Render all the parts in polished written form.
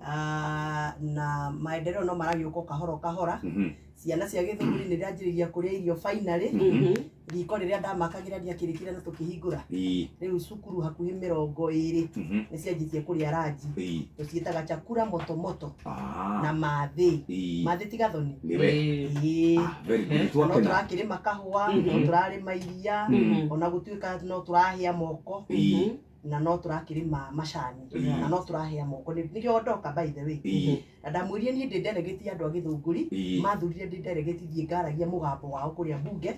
Ah, na maendeleo no maragĩũka o kahora o kahora. Ciana cia Gĩthũngũri nĩ iranjĩrĩria kũrĩa irio finally. Riko rĩrĩa ndamakagĩra ndiakĩrĩkire na tũkĩhingũra. Rĩu cukuru hakuhĩ 20 nĩ cianjĩtie kũrĩa ranji. Tũciĩtaga chakula moto moto. Na mathĩ. Mathĩ ti gathoni. Nĩwe. Ĩĩ. Ah, very good. Na no Twakena. tũrakĩrĩma kahũa, no tũrarĩma iria, ona gũtuĩka no tũrahĩa moko. Na no tũrakĩrĩma macani na no tũrahĩa moko. Nĩkĩo ndoka, by the way. Na ndamwĩrire niĩ ndĩ delegate ya andũ a Gĩthũngũri. Mathurire ndĩ delegate thiĩ ngaragia mũgambo wao kũrĩa mbunge.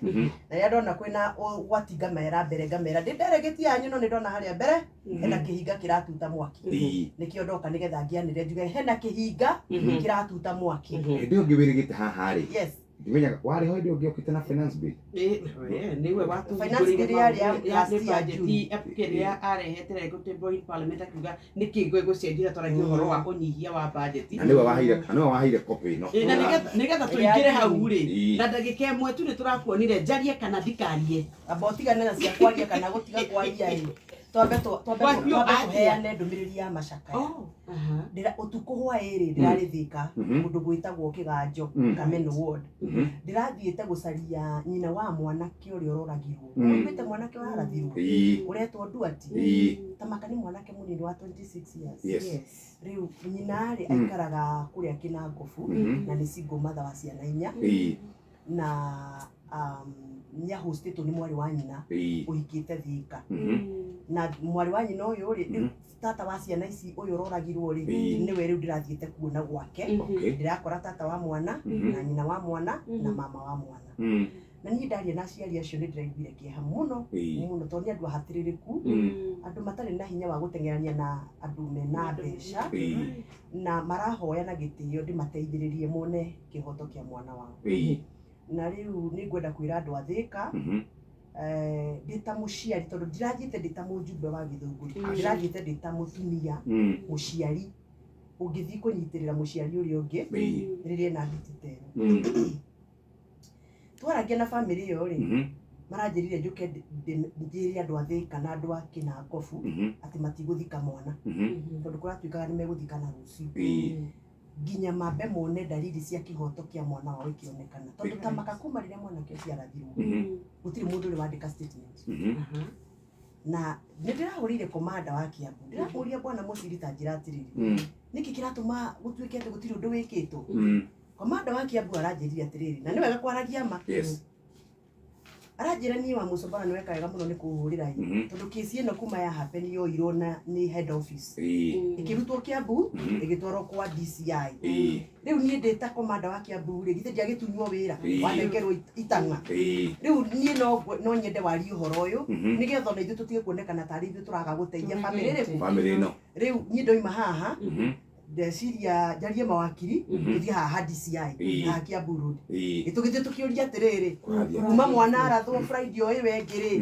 Na rĩrĩa ndona kwĩna ũgwati, ngamera mbere, ngamera ndĩ delegate yanyu, no nĩ ndona harĩa mbere hena kĩhinga kĩratuta mwaki. Nĩkĩo ndoka, nĩgetha ngĩanĩre njuge hena kĩhinga kĩratuta mwaki. Hĩndĩ ĩyo ngĩwĩrĩgĩte haha rĩ, Yes. ndimenyaga warĩ ho hĩndĩ ĩyo ngĩokĩte na finance bill. Nĩwe. Finance bill yarĩ ya last year June. Kĩrĩa arehete gũtable in parliament, akiuga nĩkĩ gwĩgũcenjia, twaragia ũhoro wa ũnyihia wa budget. Na nĩwe waheire copy ĩno. Ĩ, na nĩgetha Ĩrĩa tũingĩre hau rĩ, na ndagĩka 1 tu, nĩ tũrakuonire, njarie kana ndikarie? Amba ũtigane na cia kwaria kana gũtiga kwaria ĩ, twambe Kwario twambe atĩa? tũheane ndũmĩrĩri ya macakaya. Oh, aha. Ndĩra ũtukũ hwaĩ-rĩ, ndĩrarĩ Thĩka, kũndũ gwĩtagwo Kĩganjo, Kameno ward. Ndĩrathiĩte gũcaria nyina wa mwanake ũrĩa ũroragirwo. Ũiguĩte mwanake ũrarathirwo ũretwo Nduati? Tamaka nĩ mwanake mũnini wa 26 years. Yes. Rĩu nyina rĩ, aikaraga kũrĩa Kĩnangobu na nĩ single mother wa ciana 4. Na nĩ ahostĩtwo nĩ mwarĩ wa nyina ũhikĩte Thĩka. Na mwarĩ wa nyina ũyũ rĩ, rĩu tata wa ciana ici ũyũ ũroragirwo rĩ, nĩwe rĩu ndĩrathiĩte kuona gwake. Ndĩrakora tata wa mwana na nyina wa mwana na mama wa mwana. Na niĩ ndaria na aciari acio, nĩ ndĩraiguire kĩeha mũno mũno, tondũ nĩ andũ ahatĩrĩrĩku, andũ matarĩ na hinya wa gũteng'erania na andũ mena mbeca, na marahoya na gĩtĩo ndĩmateithĩrĩrie mone kĩhoto kĩa mwana wao. Na rĩu nĩ ngwenda kwĩra andũ a Thĩka, ndĩ ta mũciari, tondũ ndirathiĩte ndĩ ta mũjumbe wa Gĩthũngũri, ndĩrathiĩte ndĩ ta mũtumia mũciari ũngĩthiĩ kũnyitĩrĩra mũciari ũrĩa ũngĩ rĩrĩa ena nditi ta ĩno. Twaragia na bamĩrĩ ĩyo rĩ, maranjĩrire njũke njĩre andũ a Thĩka na andũ a Kĩnangobu atĩ matigũthika mwana, tondũ kũratuĩkaga nĩ megũthikana rũciũ, nginya mambe mone ndariri cia kĩhoto kĩa mwana wao ikĩonekana, tondũ ta maka kuma rĩrĩa mwanake ũcio arathirwo, gũtirĩ mũndũ ũrĩ wandĩka statement. Na nĩ ndĩrahũrĩire komanda wa Kiambu, ndĩramũria, "Bwana Mũciri, ta njĩra atĩrĩrĩ, nĩkĩ kĩratũma gũtuĩke atĩ gũtirĩ ũndũ wĩkĩtwo?" Komanda wa Kiambu aranjĩrire atĩrĩrĩ, na nĩ wega kwaragia ma, aranjĩra, "Niĩ wa Mũcombara, nĩ weka wega mũno nĩ kũhũrĩra ĩ, tondũ kĩci ĩno kuma ya happen yoirwo na nĩ head office, ĩkĩrutwo Kiambu, ĩgĩtwarwo kwa DCI. Rĩu niĩ ndĩ ta komanda wa Kiambu rĩ, githĩ ndiagĩtunywo wĩra wanengerwo itang'a? Rĩu niĩ no nyende warie ũhoro ũyũ, nĩgetha ona ithuĩ tũtige kuonekana tarĩ ithuĩ tũraga gũteithia bamĩrĩ ĩrĩkũ." Bamĩrĩ ĩno. Rĩu niĩ ndoima haha, ndeciria njarie mawakiri, tũthiĩ haha DCI, haha Kiambu Road. Tũgĩthiĩ tũkĩũria atĩrĩrĩ, Kũrathiĩ kuma mwana arathwo Friday o ĩyo ĩngĩ rĩ,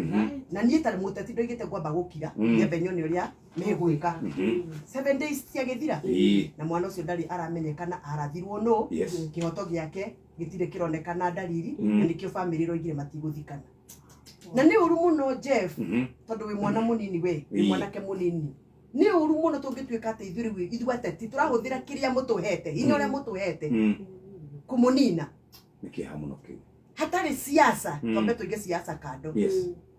na niĩ tarĩ mũteti ndoigĩte ngwamba gũkira, nyambe nyone ũrĩa megwĩka. 7 days ciagĩthira na mwana ũcio ndarĩ aramenyekana arathirwo nũ. Kĩhoto gĩake gĩtirĩ kĩronekana ndariri, na nĩkĩo bamĩrĩ ĩroigire matigũthikana. Na nĩ ũru mũno, Jeff, tondũ wĩ mwana mũnini, we wĩ mwanake mũnini. Nĩ ũru mũno tũngĩtuĩka atĩ ithuĩ rĩu, ithuĩ ateti, tũrahũthĩra kĩrĩa mũtũhete, hinya ũrĩa mũtũhete, kũmũnina. Nĩ kĩeha mũno kĩu. Hatarĩ siasa. Twambe tũige siasa kando.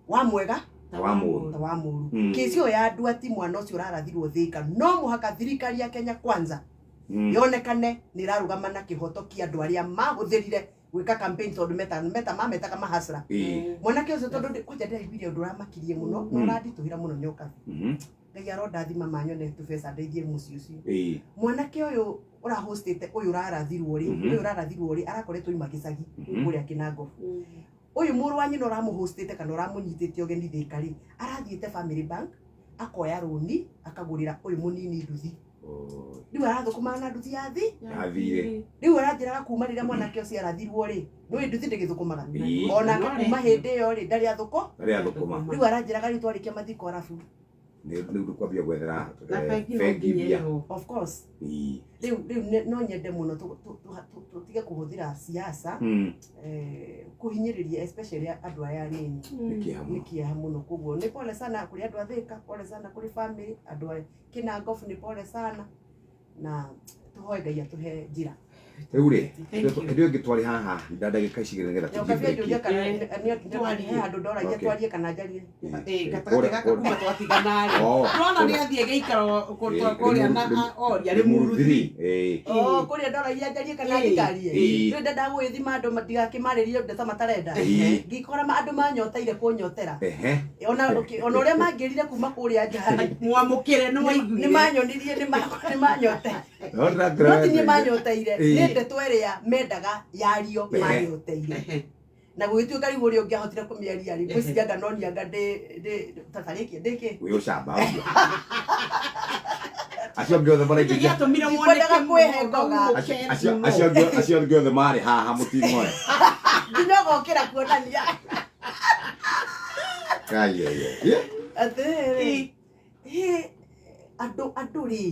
Wa mwega Ta wa mũũru. ta wa mũũru. Kĩci ĩyo ya Nduati, mwana ũcio ũrarathirwo Thĩka, no mũhaka thirikari ya Kenya Kwanza yonekane nĩ ĩrarũgama na kĩhoto kĩa andũ arĩa mahũthĩrire gwĩka campaign, tondũ meta mametaga mahasra. Mwanake ũcio, tondũ kwanja ndĩraiguire ũndũ ũramakirie mũno na ũranditũhĩra mũno, nyokabi. Ngai arondathima manyone tũbeca ndeithie mũciĩ ũcio. Mwanake ũyũ ũrahostĩte ũyũ ũrarathirwo rĩ, ũyũ ũrarathirwo rĩ, arakoretwo ima gĩcagi kũrĩa Kĩnangobu. Ũyũ mũrũ wa nyina ũramũhostĩte kana ũramũnyitĩte ũgeni Thĩka rĩ, arathiĩte Family Bank akoya rũni, akagũrĩra ũyũ mũnini nduthi. Rĩu arathũkũmaga na nduthi ya thi. Yathire. Rĩu aranjĩraga kuma rĩrĩa mwanake ũcio arathirwo rĩ, nĩũĩ nduthi ndĩgĩthũkũmaga. Onake kuma hĩndĩ ĩyo rĩ, ndarĩ athũkũ. Arĩa athũkũma. Rĩu aranjĩraga rĩu twarĩkia mathiko, arabu Nĩ rĩu kwambia gwethera Na bengi no bengi nginya mbia. ĩrĩhwo. Of course. Ĩĩ. Rĩu no nyende mũno tũtige kũhũthĩra siasa kũhinyĩrĩria especially andũ aya anini. Nĩ kĩeha Nĩ mũno. kĩeha mũno. Koguo nĩ pole sana kũrĩ andũ a Thika, pole sana kũrĩ family, andũ a Kinangofu nĩ pole sana, na tũhoe Ngai atũhe njĩra. Rĩu rĩ, Thank you. hĩndĩ ĩyo ĩngĩ twarĩ haha nda ndagĩka ici igĩrĩ nĩgetha tũthiĩ Ũkabia break. njũria kana Twarie. he handũ ndoragia Okay. twarie kana njarie. Ĩĩ, Gatagatĩ gaka kuma twatigana rĩ, Oh, twana nĩ athiĩ gĩikaro kũrĩa na oria Limuru Limuru 3. Ĩĩ. Oh, kũrĩa ndoragia njarie kana Ĩĩ. ndikarie. Ĩĩ. Rĩu ndendaga gwĩthima andũ matigakĩmarĩrie ndeto matarenda. Ĩĩ. Ngĩkora andũ manyoteire kũnyotera. Ehe. Ona ona ũrĩa mangĩrire kuma kũrĩa nja rĩ, Mwamũkĩre nĩ waiguire. nĩ manyonirie nĩ manyote. No ndĩrakĩra No ti niĩ wega. manyoteire, Ĩĩ. nĩ ndeto ĩrĩa mendaga yario Ehe. manyoteire. Ehe. Na gũgĩtuĩka rĩu ũrĩa ũngĩahotire kũmĩaria rĩ, ngwĩciria anga no niĩ anga ndĩ tatarĩkie ndĩkĩ. Wĩ ũcamba ũcio. Acio angĩ othe Nĩkĩ maraingĩria gĩatũmire Ndikwendaga woneke kwĩhe mũno ngoga. ũkere mũno? acio angĩ othe marĩ haha mũting'oe. Nginya ũgokĩra kuonania Ai, ai, ai. Yeah. atĩrĩrĩ, hĩ, andũ rĩ,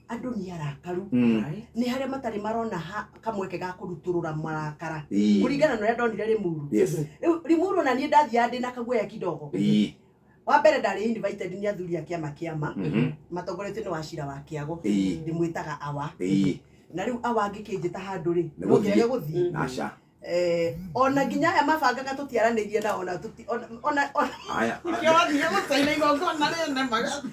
andũ nĩ arakaru. Nĩ harĩa matarĩ marona kamweke ga kũrutũrũra marakara. Ĩĩ. Kũringana na ũrĩa ndonire Limuru. Yes. Rĩu Limuru ona niĩ ndathiaga ndĩ na kaguoya kidogo. Ĩĩ. Wa mbere ndarĩ invited nĩ athuri a kĩama kĩama matongoretio nĩ Wachira wa Kĩago. Ĩĩ. Ndĩmwĩtaga awa. Ĩĩ. Na rĩu awa angĩkĩnjĩta handũ rĩ, Nĩ no ngĩrege gũthiĩ. gũthiĩ. Aca. Ona nginya aya mabangaga tũtiaranĩirie nao, ona tũti- ona- ona- ona- Aya. Nĩkĩo wathire gũcaina igongona rĩene magatha.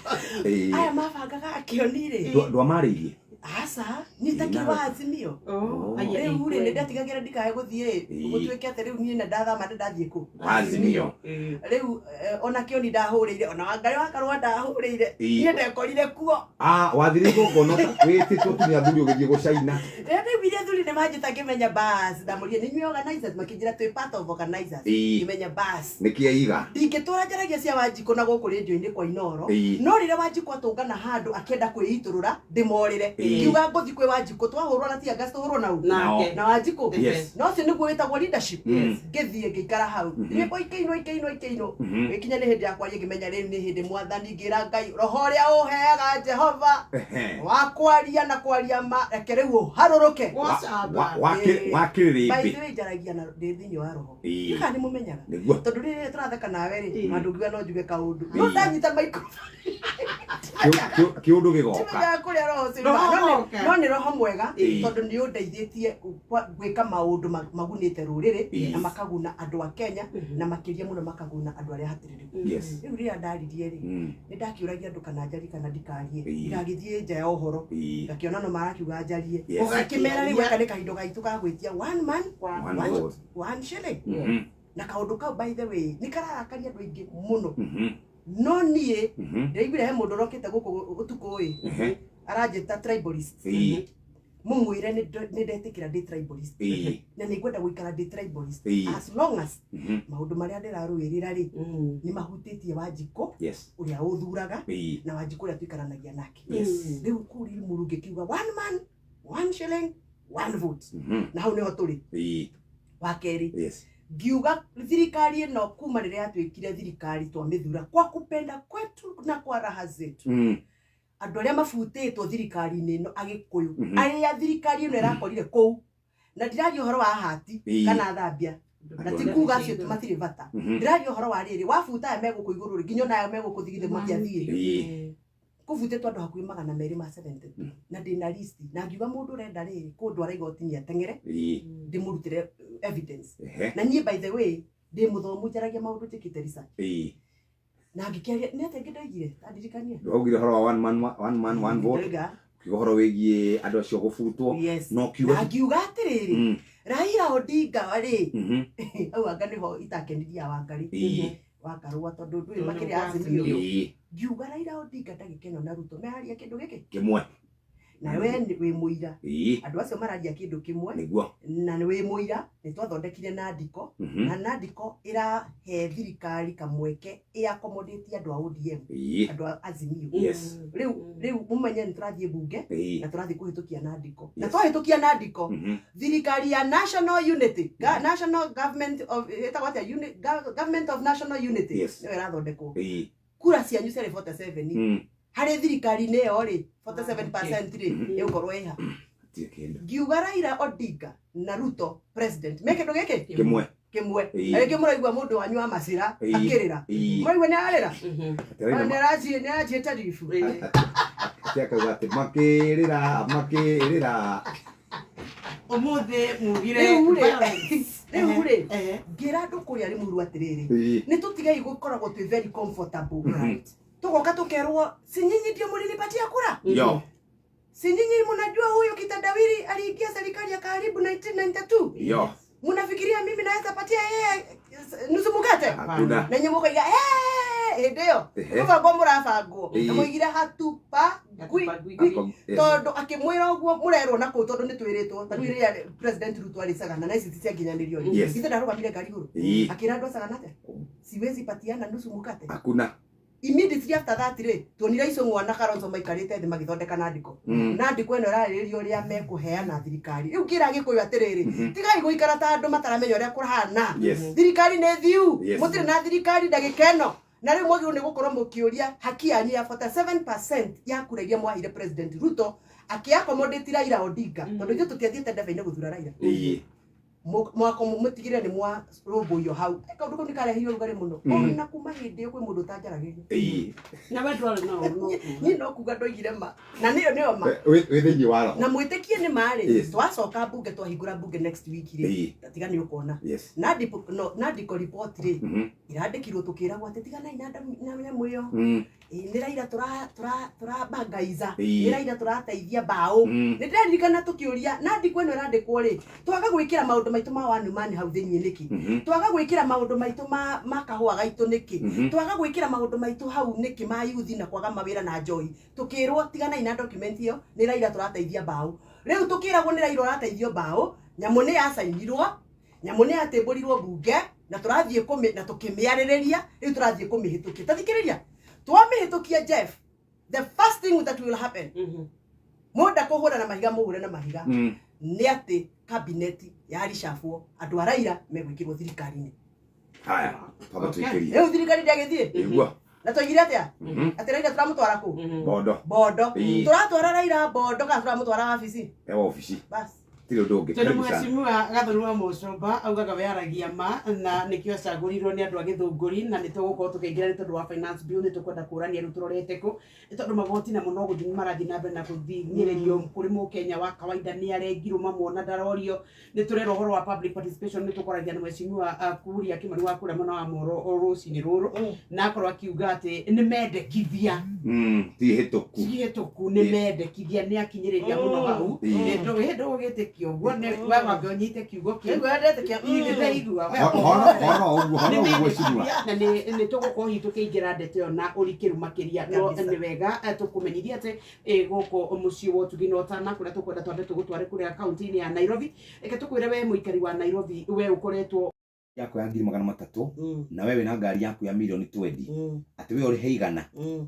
Ĩĩ. aya mabangaga akĩoni rĩ, Ndwamarĩirie. aca niĩ itakĩrĩ wa Azimio. Oh, aya, Rĩu rĩ, ĩĩ. nĩ ndetigagĩra ndikae gũthiĩ Ĩĩ. gũtuĩke atĩ rĩu niĩ na ndathama nĩ ndathiĩ kũ Azimio. Ĩĩ. Rĩu ona kĩoni ndahũrĩire, ona Wangarĩ wa Karũa ndahũrĩire, Ĩĩ. niĩ ndekorire kuo. Ah, wathire igongona wĩtĩtwo tu nĩ athuri ũgĩthiĩ gũcaina. Rĩrĩa ndaiguire athuri nĩ manjĩta ngĩmenya bas, ndamũrire nĩ inyuĩ organizers, makĩnjĩra twĩ part of organizers. Ĩĩ. Ngĩmenya bas, Nĩkĩ aiga? ndingĩtũra njaragia cia Wanjikũ na gũkũ rĩndio-inĩ kwa Inoro. Ĩĩ. No rĩrĩa Wanjikũ atũngana handũ akĩenda kwĩitũrũra ndĩmorĩre. Ĩĩ. Ngiuga ngũthiĩ kwĩ Wanjikũ twahũrwo na tear gas tũhũrwo na ũ Nake. na Wanjikũ. Yes. Na ũcio nĩguo wĩtagwo leadership. Ngĩthiĩ ngĩikara hau, rwĩmbo ikĩinwo ikĩinwo ikĩinwo, gĩkinya nĩ hĩndĩ ya kwaria, ngĩmenya rĩu nĩ hĩndĩ mwathani, ngĩra Ngai roho ũrĩa ũheaga Jehova Ehe. wa kwaria na kwaria ma, reke rĩu ũharũrũke. Gwacamba. Ĩĩ. Wakĩrĩrĩmbĩ. By the way, njaragia na ndĩ thĩinĩ wa roho. Ĩĩ. Kana nĩ mũmenyaga Nĩguo. tondũ rĩrĩa tũratheka nawe rĩ, Ĩĩ. handũ ngiuga no njuge kaũndũ, Ĩĩ. no ndanyita microphone Kĩũndũ gĩgoka. timenyaga kũrĩa roho ũcio Roho umaga. ũgoka. No nĩ roho mwega Ĩĩ. tondũ nĩ ũndeithĩtie gwĩka maũndũ magunĩte rũrĩrĩ Ĩĩ. na makaguna andũ a Kenya, na makĩria mũno makaguna andũ arĩa hatĩrĩrĩku. Yes. Rĩu rĩrĩa ndaririe rĩ, nĩ ndakĩũragia andũ kana njarie kana ndikarie, Ĩĩ. ndigagĩthiĩ nja ya ũhoro, Ĩĩ. ngakĩona no marakiuga njarie. Yes. Ngakĩmera rĩu gaka nĩ kahinda gaitũ ga gwĩtia one man One one, vote. one shilling. Na kaũndũ kau by the way nĩ kararakaria andũ aingĩ mũno. No niĩ ndĩraiguire he mũndũ ũrokĩte gũkũ ũtukũ ĩ, Ehe. aranjĩta tribalist. Ĩĩ. Mũmwĩre nĩ ndetĩkĩra ndĩ tribalist Ĩĩ. na nĩ ngwenda gũikara ndĩ tribalist Ĩĩ. as long as maũndũ marĩa ndĩrarũĩrĩra rĩ, nĩ mahutĩtie Wanjikũ Yes. ũrĩa ũthuraga Ĩĩ. na Wanjikũ ũrĩa tũikaranagia nake. Yes. Rĩu kũu Limuru ngĩkiuga one man one shilling one vote, na hau nĩho tũrĩ. Ĩĩ. Wa kerĩ, Yes. ngiuga thirikari ĩno kuma rĩrĩa yatuĩkire thirikari twamĩthura kwa kupenda kwetu na kwa raha zetu, andũ arĩa mabutĩtwo thirikari-inĩ ĩno agĩkũyũ, arĩa thirikari ĩno ĩrakorire kũu, na ndiraria ũhoro wa hati Ĩĩ. kana thambia, na ti kuga acio matirĩ bata, ndiraria ũhoro wa rĩrĩ wabuta aya megũkũ igũrũ rĩ, nginya ona aya megũkũ thigithĩ matiathiĩ. Kũbutĩtwo andũ hakuhĩ 272, na ndĩna list, na ngiuga mũndũ ũrenda rĩrĩ kũndwara igoti-inĩ ateng'ere ndĩmũrutĩre evidence. Ehe. Na niĩ by the way ndĩ mũthomu, njaragia maũndũ njĩkĩte research. Ĩĩ. Na ngĩkĩaria nĩ atĩa ngĩndoigire andirikanie. Ndwaugire ũhoro wa one man one man one vote. Ndoiga. Ukiuga ũhoro wĩgiĩ andũ acio gũbutwo. Yes. No kiuga Na ngiuga atĩrĩrĩ, Raila Odinga rĩ, hau anga nĩho itakenirie Wangarĩ Ĩĩ. wa Karũa tondũ ndũĩ Tondũ makĩrĩ kwa Azimio. Azimio. Ĩĩ. Ngiuga Raila Odinga ndagĩkeno na Ruto meharia kĩndũ gĩkĩ Kĩmwe. na we wĩ mũira. Ĩĩ. Andũ acio mararia kĩndũ kĩmwe. Nĩguo. Na nĩ wĩ mũira nĩ twathondekire Nandiko, na Nandiko ĩrahe thirikari kamweke ĩ-accommodate andũ a ODM, Ĩĩ. andũ a Azimio. Yes. Rĩu mũmenye nĩ tũrathiĩ bunge Ĩĩ. na tũrathiĩ kũhĩtũkia Nandiko, na Yes. twahĩtũkia Nandiko, thirikari ya national unity, national government of ĩtagwo atĩa, government of national unity Yes. nĩyo ĩrathondekwo. Ĩĩ. Kura cianyu ciarĩ 47 harĩ thirikari-inĩ ĩyo rĩ, 47% rĩ, ĩgũkorwo ĩha. Gũtirĩ kĩndũ. Ngiuga Raila Odinga na Ruto president me kĩndũ gĩkĩ Kĩmwe. Kĩmwe. Ĩĩ. Na rĩngĩ mũraigua mũndũ wanyu wa macira Ĩĩ. akĩrĩra. Ĩĩ. Mũraigua nĩ ararĩra. Atĩ Raila Nĩ aranjie tarifu. Atĩ akauga atĩ makĩrĩra makĩrĩra. Ũmũthĩ mugire Rĩu rĩ, violence. Rĩu rĩ, Ehe. ngĩra andũ kũrĩa Limuru atĩrĩrĩ, Ĩĩ. nĩ tũtigei gũkoragwo twĩ very comfortable. Right. Tũgoka tũkerwo, si nyinyi ndio mlinipatia kura? Yo. Si nyinyi mnajua huyu kitendawili aliingia serikali akaharibu 1992? Yo. Mnafikiria mimi naweza patia yeye nusu mkate? Hakuna. Na inyuĩ mũkoiga "Eh," hĩndĩ ĩyo Ehe. mũbango mũrabangwo Ĩĩ. na mũigire hatupangwi. Hatupangwi. Yes. Tondũ akĩmwĩra ũguo mũrerwo na kũu, tondũ nĩ twĩrĩtwo ta rĩu rĩrĩa President Ruto arĩ Sagana na ici ti ciakinyanĩrio rĩ, Yes. ithe ndarũgamire ngari igũrũ Ĩĩ. akĩra andũ a Sagana atĩa, siwezi patiana nusu mkate. Hakuna. Immediately after that rĩ, tuonire Icũng'wa na Kalonzo maikarĩte thĩ magĩthondeka nandĩko. Nandĩko ĩno ĩrarĩrĩria ũrĩa mekũheana thirikari. Rĩu ngĩra Gĩkũyũ atĩrĩrĩ, tigai gũikara ta andũ mataramenya ũrĩa kũhana. Yes. Thirikari nĩ thiu. Yes. Mũtirĩ na thirikari ndagĩka ĩno, na rĩu mwagĩrĩirwo nĩ gũkorwo mũkĩũria haki yanyu ya 47% ya kura iria mwaheire President Ruto akĩaccommodate Raila Odinga, tondũ ithuĩ tũtiathiĩte ndebe-inĩ gũthura Raila. Ĩĩ. Mwako mũtigĩrĩre nĩ mwarũmbũiyo hau. Kaũndũ kau nĩ karehire ũrugarĩ mũno. Ona kuma hĩndĩ ĩyo kwĩ mũndũ ũtanjaragĩria. Ĩĩ. Na we ndwarĩ na ũru no kuga. Niĩ no kuga ndoigire ma, na nĩyo nĩyo ma. Wĩ thĩinĩ wa roho. Na mwĩtĩkie nĩ marĩ twacoka mbunge, twahingũra mbunge next week rĩ, tiga nĩ ũkona. Nandiko report rĩ, irandĩkirwo tũkĩragwo atĩ tiganai na nyamũ ĩyo. Ĩ, nĩ Raila tũrabangaiza, nĩ Raila tũrateithia mbaũ. Nĩ ndĩraririkana tũkĩũria nandiko ĩno ĩrandĩkwo rĩ, twaga gwĩkĩra maũndũ maitũ ma wanumani hau thĩinĩ nĩkĩ? Twaga gwĩkĩra maũndũ maitũ ma kahũa gaitũ nĩkĩ? Twaga gwĩkĩra maũndũ maitũ hau nĩkĩ ma yuthi na kwaga mawĩra na njohi? Tũkĩrwo tiganai na document ĩyo, nĩ Raila tũrateithia mbaũ. Rĩu tũkĩragwo nĩ Raila ũrateithio mbaũ, nyamũ nĩ yacainirwo, nyamũ nĩ yatĩmbũrirwo mbunge, na tũrathiĩ kũmĩ na tũkĩmĩarĩrĩria, rĩu tũrathiĩ kũmĩhĩtũkia. Ta thikĩrĩria, twamĩhĩtũkia, Jeff, the first thing that will happen, mũnda kũhũra na mahiga, mũhũre na mahiga, nĩ atĩ cabinet ya ricabwo, andũ a Raila megwĩkĩrwo thirikari-inĩ. Haya, twamba twĩkĩrie. Rĩu thirikari ndĩagĩthiĩ. Ĩgua. Na twaigire atĩa? Atĩ Raila tũramũtwara kũ? Bondo. Bondo. Ĩĩ. Tũratwara Raila bondo kana tũramũtwara wabici? E wabici. Bas. Tirĩ ũndũ ũngĩ. Tondũ Karibu sana. Mheshimiwa Gathoni wa Mũcomba augaga we aragia ma, na nĩkĩo acagũrirwo nĩ andũ a Gĩthũngũri, na nĩ tũgũkorwo tũkĩingĩra nĩ tondũ wa finance bill. Nĩ tũkwenda kũrania rĩu tũrorete kũ, nĩ tondũ magoti namo no gũthiĩ marathiĩ na mbere na gũthing'ĩrĩrio kũrĩ mũkenya wa kawaida, nĩ arengirwo mamwona ndarorio. Nĩ tũrerwo ũhoro wa public participation, nĩ tũkwaragia na Mheshimiwa Kuria Kĩmani wa kũrĩa mwena wa Moro rũcinĩ rũrũ, na akorwo akiuga atĩ nĩ mendekithia Ti hĩtũku. Cihĩtũku nĩ mendekithia, nĩ akinyĩrĩria mũno hau. Hĩndĩ ũgĩtĩkia ũguo we wambe ũnyite kiugo kĩu. Rĩu ndetĩkia. Nĩ ndaigua. Horo ũguo, horo ũguo mheshimiwa. Na nĩ tũgũkorwo hihi tũkĩingĩra ndeto ĩyo na ũrikĩru makĩria, no Kabisa. nĩ wega tũkũmenyithia atĩ gũkũ mũciĩ wa ũtugi na ũtana kũrĩa tũkwenda twambe tũgũtware kũrĩa kaunti-inĩ ya Nairobi. Reke tũkwĩre we mũikari wa Nairobi, we ũkoretwo Yako ya 300,000 na we wĩna ngari yaku ya mirioni 20, atĩ we ũrĩhe 100,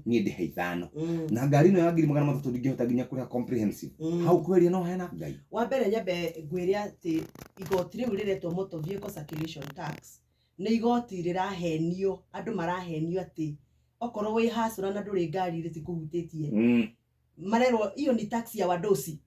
niĩ ndĩhe 5, na ngari ĩno ya 300,000 ndingĩhota nginya kũrĩha comprehensive. Hau kweria no hena Ngai. Wa mbere nyambe ngwĩre atĩ igoti rĩu rĩretwo motor vehicle circulation tax nĩ igoti rĩrahenio andũ, marahenio atĩ okorwo wĩ hacũra na ndũrĩ ngari rĩtikũhutĩtie. Marerwo iyo ni tax ya wadosi.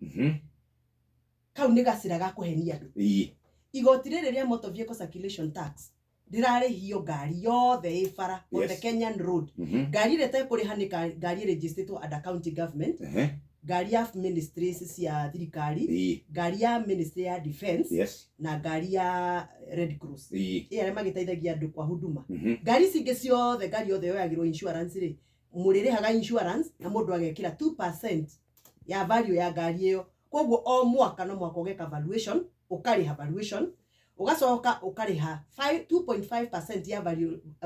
Kau nĩ gacĩra ga kũhenia andũ. Igoti rĩrĩ rĩa motor vehicle circulation tax rĩrarĩhio ngari yothe ĩ bara on the Kenyan road. Ngari ĩrĩa ĩtekũrĩha nĩ ngari ĩrĩgistĩtwo under county government, ngari ya ministries cia thirikari, ngari ya ministry ya defense, na ngari ya Red Cross, ĩ arĩa magĩteithagia andũ kwa huduma. Ngari ici ingĩ ciothe, ngari yothe yoyagĩrwo insurance rĩ, mũrĩrĩhaga insurance na mũndũ agekĩra 2% ya value ya ngari ĩyo. Koguo o mwaka no mwaka ũgeka valuation, ũkarĩha valuation, ũgacoka ũkarĩha 2.5% ya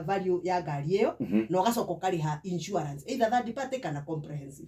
value ya ngari ĩyo, na ũgacoka ũkarĩha insurance either third party kana comprehensive.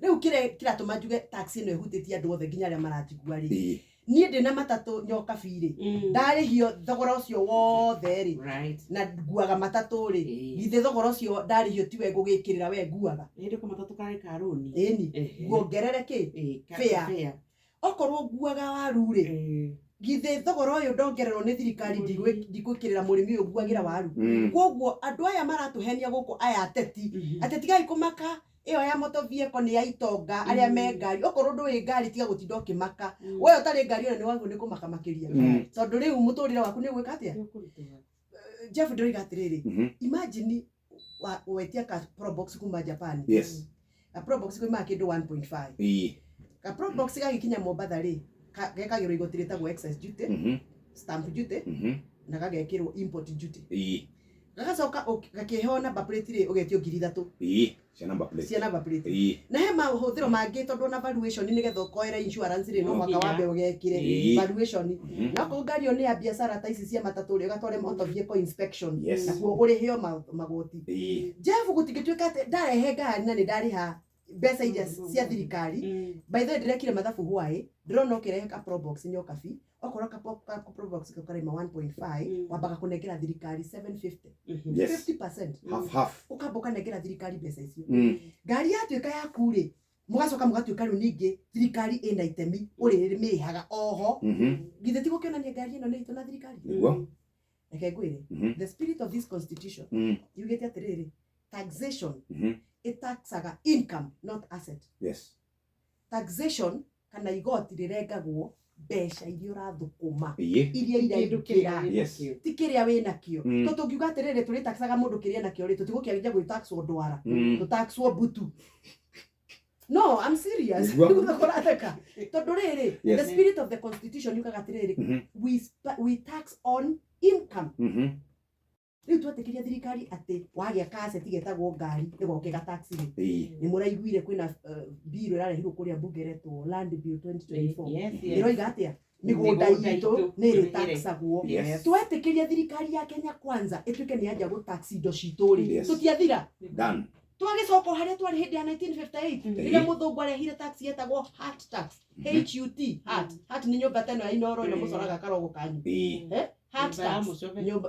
Rĩu kĩrĩa kĩratũma njuge tax ĩno ĩhutĩtie andũ othe nginya arĩa maranjigua rĩ, niĩ ndĩ na matatũ nyoka birĩ, ndarĩhio thogora ũcio wothe rĩ, na nguaga matatũ rĩ, githĩ thogora ũcio ndarĩhio tiwe ngũgĩkĩrĩra we nguaga? Hĩndĩ kũ matatũ karĩ karũni. Ĩni, nguongerere kĩ? Fare. Fare. Okorwo nguaga waru rĩ, Githĩ thogora ũyũ ndongererwo nĩ thirikari ndigwĩkĩrĩra mũrĩmi ũyũ nguagĩra waru. Koguo andũ aya maratũhenia gũkũ aya ateti, ateti tigai kũmaka ĩyo ya motor vehicle nĩ ya itonga arĩa me ngari. Okorwo ndũĩ ngari tiga gũtinda ũkĩmaka. We ũtarĩ ngari ona nĩ wagĩrĩirwo nĩ kũmaka makĩria. Tondũ rĩu mũtũrĩre waku nĩ ũgwĩka atĩa? Jeff ndĩroiga atĩrĩrĩ, imagine wetia ka Probox kuma Japan. Ka Probox koimaga kĩndũ 1.5. Ka Probox gagĩkinya Mombatha rĩ, gekagĩrwo igoti rĩtagwo excise duty, stamp duty, na gagekĩrwo import duty. Gagacoka gakĩheo number plate rĩ, ũgetio 3,000. Cia number plate. Cia number plate. Na he mahũthĩro mangĩ tondũ ona valuation nĩgetha ũkoere insurance rĩ, no mũhaka wambe ũgekĩre valuation. Na okorwo ngari ĩyo nĩ ya biacara ta ici cia matatũ rĩ, ũgatware motor vehicle inspection. Nakuo ũrĩheo magoti. Jeff gũtingĩtuĩka atĩ ndarehe ngari na nĩ ndarĩha mbeca iria cia thirikari. By the way ndĩrekire mathabu hwaĩ, ndĩrona ũkĩrehe ka Probox nyokabi, okorwo ka Probox kau karaima 1.5, wambaga kũnengera thirikari 750. 50%. Half, half. Ũkamba ũkanengera thirikari mbeca icio. Ngari yatuĩka yaku rĩ, mũgacoka mũgatuĩka rĩu ningĩ thirikari ĩna itemi ũrĩmĩrĩhaga oho. Githĩ ti gũkĩonania ngari ĩno nĩ itũ na thirikari? Nĩguo. Reke ngwĩre, the spirit of this constitution yugĩte atĩrĩrĩ, taxation ĩtaxaga income not asset. Taxation kana igoti rĩrengagwo mbeca iria ũrathũkũma, iria iraingĩra, ti kĩrĩa wĩnakĩo. Tondũ tũngiuga atĩrĩrĩ tũrĩtaxaga mũndũ kĩrĩa enakĩo rĩ, tũtigũkĩanjia gwĩtaxwo ndwara, tũtaxwo mbutu. No, I'm serious. Nĩguo tondũ rĩrĩ, the spirit of the constitution yugaga atĩrĩrĩ, we tax on income. Rĩu twetĩkĩria thirikari atĩ wagĩa ka asset getagwo ngari ĩgoke ga tax rĩ. Nĩ mũraiguire kwĩna bill ĩrarehirwo kũrĩa mbunge ĩretwo Land Bill 2024. Ĩroiga atĩa? Mĩgũnda itũ nĩ ĩrĩtaxagwo. Twetĩkĩria thirikari ya Kenya Kwanza ĩtuĩke nĩ yanjia gũtax indo citũ rĩ, tũtiathira. Twagĩcoka o harĩa twarĩ hĩndĩ ya 1958, rĩrĩa mũthũngũ arehire tax yetagwo hut tax, HUT, hut. Hut nĩ nyũmba ta ĩno ya Inooro ĩno mũcoraga karogo kanyu. Hut tax,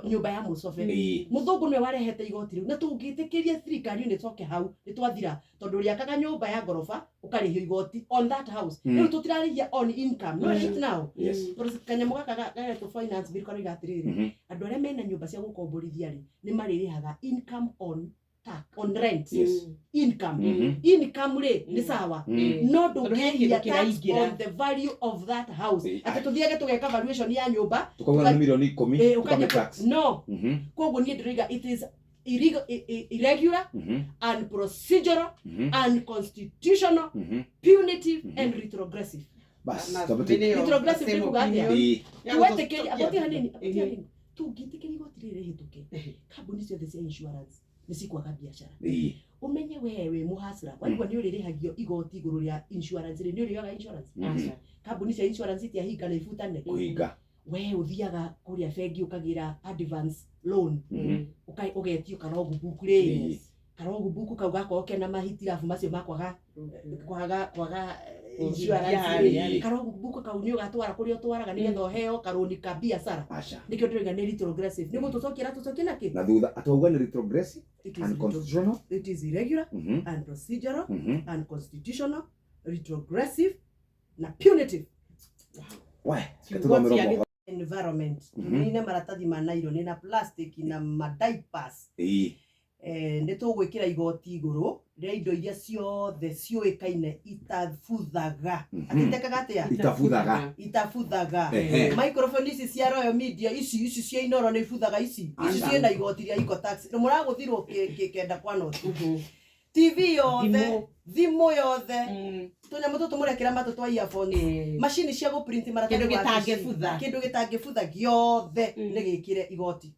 nyũmba ya mũcobe. Mũthũngũ nĩwe warehete igoti rĩu, na tũngĩtĩkĩria thirikari ĩno ĩcoke hau nĩ twathira, tondũ ũrĩakaga nyũmba ya ngoroba ũkarĩhio igoti on that house. Rĩu tũtirarĩhia on income, no right now. Tondũ kanyamũ gaka garetwo finance bill karoiga atĩrĩrĩ, andũ arĩa mena nyũmba cia gũkomborithia rĩ, nĩ marĩrĩhaga income on tax, on rent. Income. Income rĩ, nĩ sawa. No ndũngĩrĩhia tax on the value of that house. Atĩ tũthiage tũgeka valuation ya nyũmba, tukauga nĩ milioni 10, tukame tax. No. Koguo niĩ ndĩroiga it is irregular, unprocedural, unconstitutional, punitive and retrogressive. Bas, retrogressive nĩ kuga atĩa? Twetĩkĩria, abatia hanini, abatia hanini. Tũngĩtĩkĩria igoti rĩrĩ rĩhĩtũke, kambuni ciothe cia insurance nĩ cikwaga biacara. Ũmenye we wĩ mũhacra, waigua nĩ ũrĩrĩhagio igoti igũrũ rĩa insurance rĩ, nĩ ũrĩoyaga insurance? Kambuni cia insurance itiahinga na ibutane. Kũhinga. We ũthiaga kũrĩa bengi ũkagĩra advance loan, ũgetio karogbook rĩ, karogbook kau gakorwo kena mahitirabu macio ma kwaga kwaga insurance rĩ, karogbook kau nĩ ũgatwara kũrĩa ũtwaraga nĩgetha ũheo karũni ka biacara. Nĩkĩo ndĩroiga nĩ retrogressive. Nĩguo tũcokie tũcokie nakĩ? Na thutha atauga nĩ retrogressive, unconstitutional. It is irregular, unprocedural, unconstitutional, retrogressive na punitive. Environment. Nĩ maratathi ma nylon na plastic na ma diapers. Nĩ tũgwĩkĩra igoti igũrũ rĩa indo iria ciothe ciũĩkaine itabuthaga. Atitekaga atĩa? Itabuthaga. Itabuthaga. Microphone ici cia Royal Media, ici ici cia Inooro nĩ ibuthaga ici. Ici ciĩna igoti rĩa eco tax. Mũragũthirwo kenda kwa noti. TV yothe, thimũ yothe, tũnyamũ tũtũ mũrekĩra matũ twa earphones, macini cia gũprint maratathi, kĩndũ gĩtangĩbutha, kĩndũ gĩtangĩbutha gĩothe nĩ gĩkĩre igoti,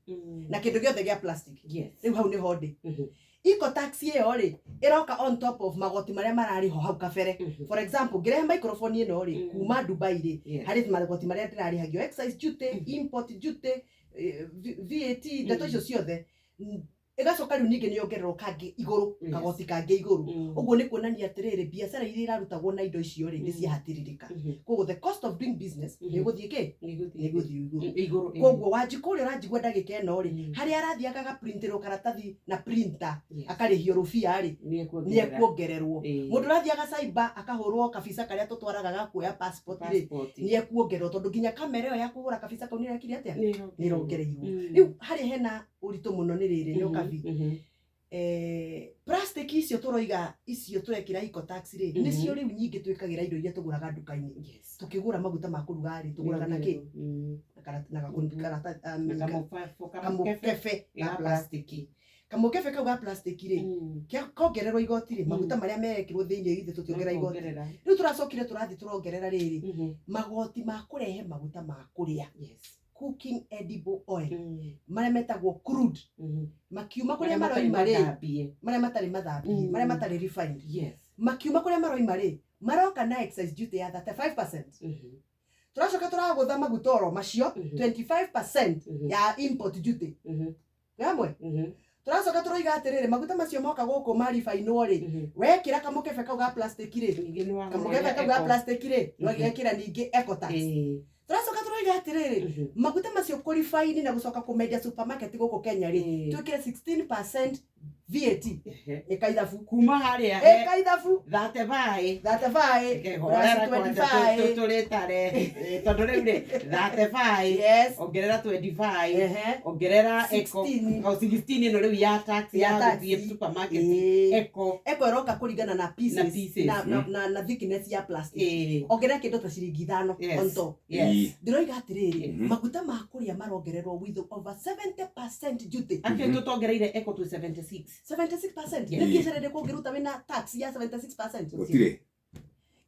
na kĩndũ gĩothe gĩa plastic. Rĩu hau nĩho ndĩ. Eco tax ĩyo rĩ, ĩroka on top of magoti marĩa mararĩho hau kabere. For example, ngĩrehe microphone ĩno rĩ, kuma Dubai rĩ, harĩ magoti marĩa ndĩrarĩhagio, excise duty, import duty, VAT, ndeto icio ciothe. Ĩgacoka rĩu ningĩ nĩ yongererwo kangĩ igũrũ, kagoti kangĩ igũrũ. Ũguo nĩ kuonania atĩrĩrĩ, biacara iria irarutagwo na indo icio rĩ, nĩ ciahatĩrĩrĩka. Koguo the cost of doing business nĩ ĩgũthiĩ kĩ, nĩ ĩgũthiĩ igũrũ. Igũrũ. Koguo Wanjikũ ũrĩa ũranjigua ndagĩka ĩno rĩ, harĩa arathiĩ agaprintĩrwo karatathi na printer, akarĩhio rũbia rĩ, nĩ ekuongererwo. Mũndũ ũrathiaga cyber akahũrwo kabica karĩa tũtwaraga ga kuoya passport rĩ, nĩ ekuongererwo, tondũ nginya kamera ĩyo ya kũhũra kabica kau nĩ ĩrekire atĩa, nĩ ĩrongereirwo. Rĩu harĩa hena ũritũ mũno nĩ rĩrĩ, nĩ ũkabi plastic icio tũroiga, icio tũrekĩra eco tax rĩ, nĩcio rĩu nyingĩ twĩkagĩra indo iria tũgũraga nduka-inĩ. Tũkĩgũra maguta ma kũruga rĩ, tũgũraga na kĩ? Na kamũkebe ga plastic. Kamũkebe kau ga plastic rĩ, kongererwo igoti rĩ, maguta marĩa merekĩrwo thĩinĩ githĩ tũtiongerera igoti? Rĩu tũracokire tũrathiĩ tũrongerera rĩrĩ, magoti ma kũrehe maguta ma kũrĩa, cooking edible oil, marĩa metagwo crude, makiuma kũrĩa maroima rĩ, marĩa matarĩ mathambie, marĩa matarĩ refined, makiuma kũrĩa maroima rĩ, maroka na excise duty ya 35%. Tũracoka tũragũtha maguta oro macio 25% ya import duty hamwe. Tũracoka tũroiga atĩrĩrĩ, maguta macio moka gũkũ maribainwo rĩ, wekĩra kamũkebe kau ga plastic rĩ, kamũkebe kau ga plastic rĩ, wekĩra ningĩ eco tax. Tũracoka tũroiga atĩrĩrĩ, maguta macio kũribaini na gũcoka kũmendia supermarket gũkũ Kenya rĩ, twĩkĩre 16% VAT. Ĩka ithabu. Kuma harĩa Ĩka ithabu. 35. 35 plus 25. Tũrĩtare tondũ rĩu rĩ, 35, ongerera 25, ongerera eco 16. O 16 ĩno rĩu ya tax Ya ya tax. gũthiĩ supermarket, eco. Eco ĩroka kũringana na pieces, Na pieces. na thickness ya plastic. Ongerera kĩndũ ta ciringi 5 on top. Ndĩroiga atĩrĩrĩ, maguta ma kũrĩa marongererwo with over 70% duty. Actually tũtongereire eco to 76. 76%. Yes. Nĩ biacara ĩrĩkũ ũngĩruta wĩna tax ya 76%? Gũtirĩ.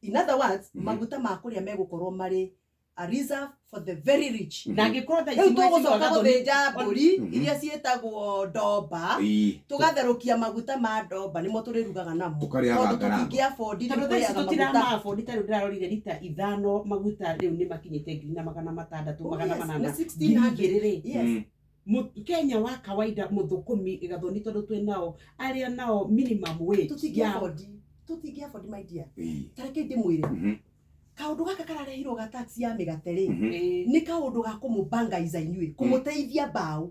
In other words, maguta ma kũrĩa megũkorwo marĩ a reserve for the very rich. Na angĩkorwo thaa Rĩu ici mweci tũgũcoka wa Gathoni gũthĩnja mbũri Mhm. iria ciĩtagwo ndomba, tũgatherũkia maguta ma ndomba, nĩmo tũrĩrugaga namo, Tũkarĩaga tondũ ngarama. tũtingĩabondi rĩu Tondũ thaa ici kũrĩaga maguta. tũtiramabondi. Ta rĩu ndĩrarorire rita 5 maguta rĩu nĩ makinyĩte 1600, Oh, magana yes, manana nĩ 1600. 2000 rĩ. Yes. Kenya wa kawaida, mũthũkũmi Gathoni, tondũ twĩ nao arĩa nao minimum wage ya Tũtingĩabondi, tũtingĩabondi, my dear. Ta reke ndĩmwĩre, kaũndũ gaka kararehirwo ga tax ya mĩgate rĩ, nĩ kaũndũ ga kũmũbangaiza inyuĩ, kũmũteithia mbaũ,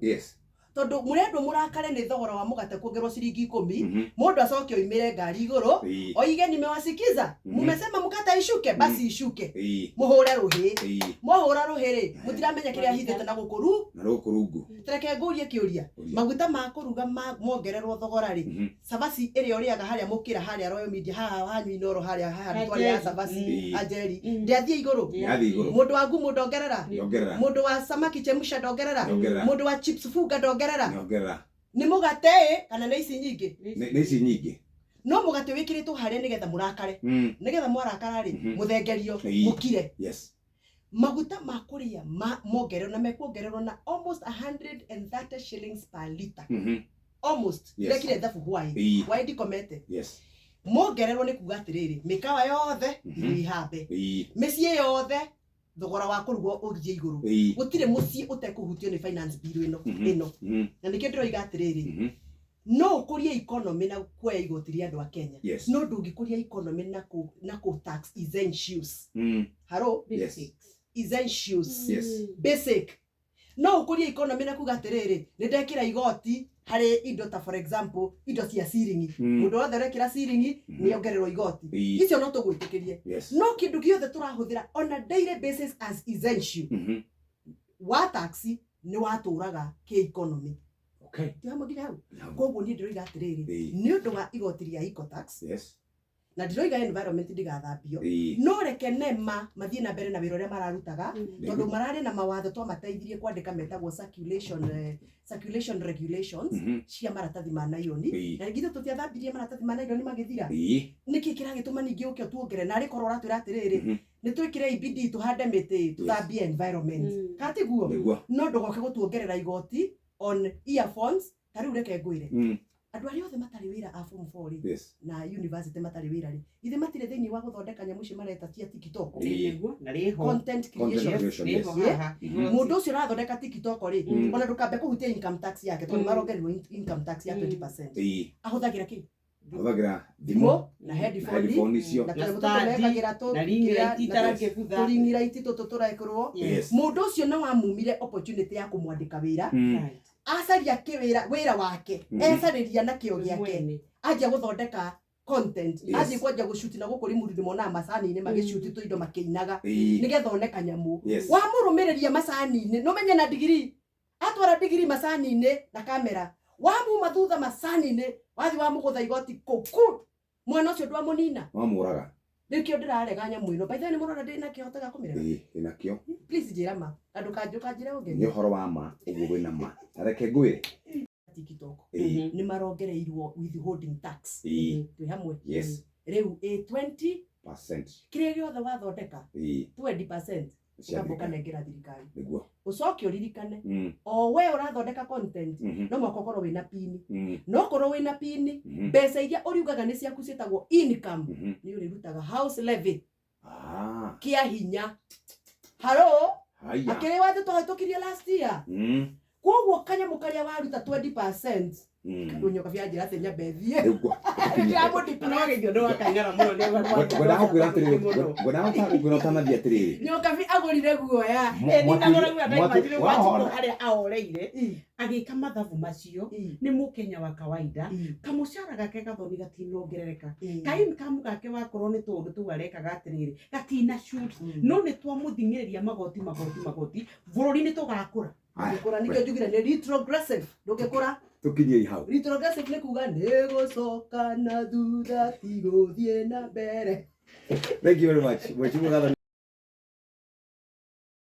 tondũ mũrendwo mũrakare nĩ thogora wa mũgate kuongererwo ciringi 10. Mũndũ acoke oimĩre ngari igũrũ oige, "Nimewasikiza, mumesema mkate ishuke, basi ishuke." Mũhũre rũhĩ. Mwahũra rũhĩ rĩ, mũtiramenya kĩrĩa ahithĩte na gũkũ ru Na rũkũ rungu. Tareke ngũrie kĩũria. Ũria. Maguta ma kũruga mongererwo thogora rĩ, cabaci ĩrĩa ũrĩaga harĩa mũkĩra harĩa Royal Media haha hanyu Inoro harĩa haha twarĩaga cabaci. Anjeri ndĩathiĩ igũrũ? Yathiĩ igũrũ. Mũndũ wa ngumu ndongerera? Nyongerera. Mũndũ wa samaki chemsha ndongerera? Nyongerera. Mũndũ wa chips funga ndongerera? Nyongerera. Nĩ mũgate ĩ kana nĩ ici nyingĩ? Nĩ ici nyingĩ. No mũgate wĩkĩrĩtwo harĩa nĩgetha mũrakare, nĩgetha mwarakara rĩ, mũthengerio, mũkire. Maguta ma kũrĩa mongererwo na mekuongererwo na almost 130 shillings per liter. Almost. Ndĩrekire thabu hwaĩ hwaĩ ndikomete. Mongererwo nĩ kuga atĩrĩrĩ, mĩkawa yothe irio ihambe, mĩciĩ yothe thogora wa kũrugwo ũthiĩ igũrũ. Gũtirĩ mũciĩ ũtekũhutio nĩ finance bill ĩno ĩno. Na nĩkĩo ndĩroiga atĩrĩrĩ, no ũkũrie economy na kuoya igoti rĩa andũ a Kenya, no ndũngĩkũria economy na kũ tax essentials. Haro? Essentials. Basic. No ũkũrie economy na kuga atĩrĩrĩ, nĩ ndekĩra igoti harĩ indo ta, for example, indo cia ciringi. Mũndũ wothe ũrekĩra ciringi nĩ ongererwo igoti. Icio no tũgwĩtĩkĩrie. No kĩndũ gĩothe tũrahũthĩra on a daily basis as essential, wa taxi nĩ watũraga kĩ economy. Ti hamwe nginya hau? Koguo niĩ ndĩroiga atĩrĩrĩ, nĩ ũndũ wa igoti rĩa eco tax, na ndiroiga environment ndigathambio, no reke nema mathiĩ na mbere na wĩra ũrĩa mararutaga, tondũ mararĩ na mawatho twamateithirie kwandĩka metagwo circulation regulations cia maratathi ma naironi. Na githĩ tũtiathambirie maratathi ma naironi magĩthira? Nĩkĩ kĩragĩtũma ningĩ ũke tuongere narĩ korwo ũratwĩra atĩrĩrĩ, nĩ twĩkĩre bidii tũhande mĩtĩ, tũthambie environment? Ka tiguo? Nĩguo. No ndũgoke gũtuongerera igoti on earphones. Ta rĩu reke ngwĩre, Andũ arĩa othe matarĩ wĩra a form 4 rĩ, na university matarĩ wĩra rĩ, ithe matirĩ thĩinĩ wa gũthondeka nyamũ icio mareta cia TikTok? Nĩguo, na rĩho. Content Content creation. creation, yes. Rĩho haha. Mũndũ ũcio ũrathondeka TikTok rĩ, ona ndũkambe kũhutia income tax yake, tondũ marongererwo income tax ya 20%. Ahũthagĩra kĩ? Hũthagĩra thimũ Thimũ na na headphone headphone icio. na Na tũnyamũ tũtũ stand, mekagĩra tũ na ring light itarakĩbutha. tũringi light tũtũ tũrekĩrwo. Mũndũ ũcio no wamumire opportunity ya kũmwandĩka wĩra. Acaria kĩwĩra wĩra wake, ecarĩria na kĩo gĩake, Mwene. anjia gũthondeka content, athiĩ kwanjia gũcuti na gũkũ Limuru nĩmonaga macani-inĩ magĩcuti tũindo makĩinaga, nĩgetha one kanyamũ. Wamũrũmĩrĩria macani-inĩ, nũmenye na ndigiri atwara ndigiri macani-inĩ na kamera, wamuma thutha macani-inĩ, wathi wamũgũtha igoti kũku, mwana ũcio ndwamũnina. Wamũraga. Nĩkĩo ndĩrarega nyamũ ĩno. By the way, nĩ mũrona ndĩ na kĩhoto gĩa kũmĩrega? Ĩĩ, ĩnakĩo. Please njĩra ma, na ndũkanjĩre Nĩ ũngeni. ũhoro wa ma ũguo wĩna ma, na reke ngwĩre. TikTok nĩ marongereirwo withholding tax. Twĩ hamwe? Yes. Rĩu ĩ 20 Percent. Kĩrĩa gĩothe wathondeka, 20% Cia ũkamba thirikari. ũkanengera thirikari. Nĩguo. Ũcoke ũririkane, o we ũrathondeka content, no mũhaka ũkorwo wĩna pini. No ũkorwo wĩna pini, mbeca iria ũriugaga nĩ ciaku ciĩtagwo income, nĩ ũrĩrutaga house levy. Ah. Kĩa hinya haro. Haya. Akĩrĩ wathe twahĩtũkirie last year. Koguo kanyamũ karĩa waruta 20%, nyoka bia njĩra atĩ nyambe thiĩ. Rĩu Ndĩramũdepress. Ũrageithio nĩ wakang'ara mũno nĩ ngwendaga gũkwĩra atĩrĩrĩ, ngwendaga gũkwĩra ũtanathiĩ atĩrĩrĩ. Nyoka bi agũrire guoya. Wahora. Harĩa aoreire agĩka mathabu macio nĩ mũkenya wa kawaida, kamũcara gake gathoni gatinongerereka, ka income gake wakorwo nĩ tũũndũ tũu arekaga atĩrĩrĩ gatina shoot, no nĩ twamũthing'ĩrĩria magoti, magoti, magoti, bũrũri nĩ tũgakũra. Haya, Ndũngĩkũra, nĩkĩo njugire nĩ retrogressive, ndũngĩkũra. Tũkinyei hau. Retrogressive nĩ kuga nĩ gũcoka na thutha, ti gũthiĩ na mbere. Thank you very much, Mheshimiwa Gathoni.